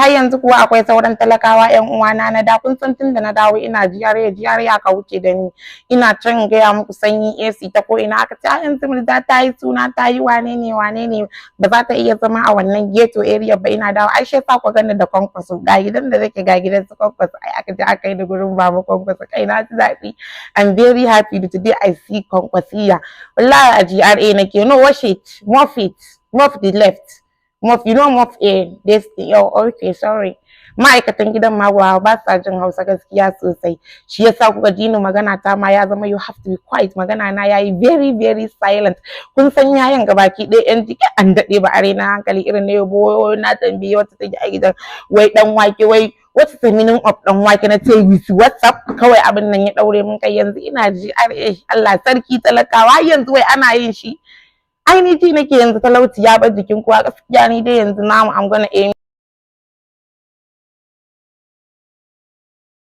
Har yanzu kuwa akwai sauran talakawa yan uwana na da. Kun san tun da na dawo ina GRA, GRA aka wuce da ni. Ina can, gaya muku, sanyi, AC ta ko ina. Aka ce a yanzu Murja ta yi suna, ta yi wane ne wane ne, ba za ta iya zama a wannan ghetto area ba. Ina dawo, ai shi yasa ku gani da Kwankwaso. Ga gidan da nake, ga gidan su Kwankwaso. Ai aka je aka yi da gurin baba Kwankwaso. Kai, na ji daɗi. I'm very happy that today I see Kwankwasiya. Wallahi a GRA nake. No, wash it, move it, move the left, move, you know, move a this. Oh, okay, sorry. Ma'aikatan gidan ma ba sa jin Hausa gaskiya sosai, shi yasa kuka ji ni magana ta ma ya zama you have to be quiet. Magana na yayi very very silent. Kun san yayan gabaki ɗaya yan jiki an daɗe ba a raina hankali irin na yabo. Na tambayi wata take a gidan, wai dan wake, wai what's the meaning of dan wake? Na ce with WhatsApp kawai. Abin nan ya daure mun kai. Yanzu ina GRA. Allah sarki talakawa, yanzu wai ana yin shi. Ai ni ji nake yanzu talauci ya bar jikin kowa. Gaskiya ni dai yanzu namu, I'm gonna aim.